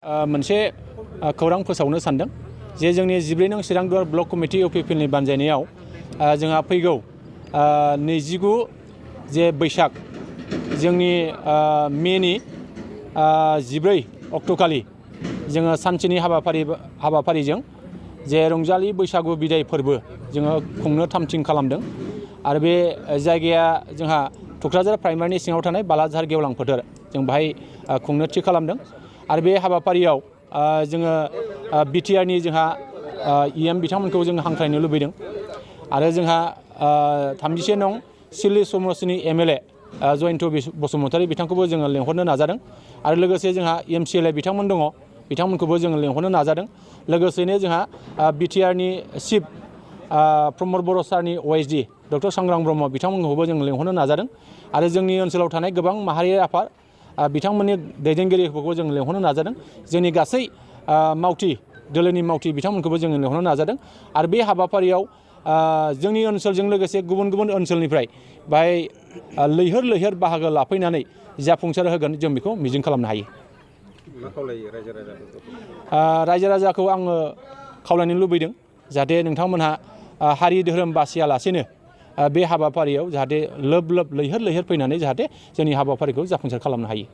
मोनसे खौरां फोसावनो सानदों जे जोंनि 14 नं चिरां दुवार ब्लक कमिटि इउपिपिएलनि बानजायनायाव जोंहा फैगौ 29 जे बैसाग जोंनि मेनि 14 अक्ट'खालि जोङो सानसेनि हाबाफारिजों जे रंजालि बैसागु बिदाय फोरबो जोङो खुंनो थामथिम खालामदों आरो बे जायगाया जोंहा थुक्राझार प्राइमारिनि सिङाव थानाय बालाझार गेवलां फोथार जों बाहाय खुंनो थि खालामदों आरो बे हाबाफारियाव जोङो बिटिआरनि जोंहा इएम बिथांमोनखौ जों हांख्रायनो लुबैदों आरो जोंहा 31 नं सिडली समस्तिनि एमएलए जयन्त बसुमतारी बिथांखौबो जोङो लेंहरनो नाजादों आरो लोगोसे जोंहा एमसिएलए बिथांमोन दङ बिथांमोनखौबो जोङो लेंहरनो नाजादों लोगोसेनो जोंहा बिटिआरनि चिफ प्रमद बर' सारनि ओएसडि डक्टर सांग्रां ब्रह्म बिथांमोनखौबो जों लेंहरनो नाजादों आरो जोंनि ओनसोलाव थानाय गोबां माहारियारि आफाद बिथांमोननि दैदेनगिरिफोरखौ जों लेंहरनो नाजादों जोंनि गासै मावथि दोलोनि मावथि बिथांमोनखौबो जोङो लेंहरनो नाजादों आरो बे हाबाफारियाव जोंनि ओनसोलजों लोगोसे गुबुन गुबुन ओनसोलनिफ्राय बाहाय लैहोर लैहोर बाहागो लाफैनानै जाफुंसार होगोन जों बेखौ मिजिं खालामनो हायो। मा खावलायो रायजो राजाफोरखौ? रायजो राजाखौ आङो खावलायनो लुबैदों जाहाथे नोंथांमोनहा हारि धोरोम बासियालासेनो बे हाबाफारियाव जाहाथे लोब लोब लैहोर लैहोर फैनानै जाहाथे जोंनि हाबाफारिखौ जाफुंसार खालामनो हायो।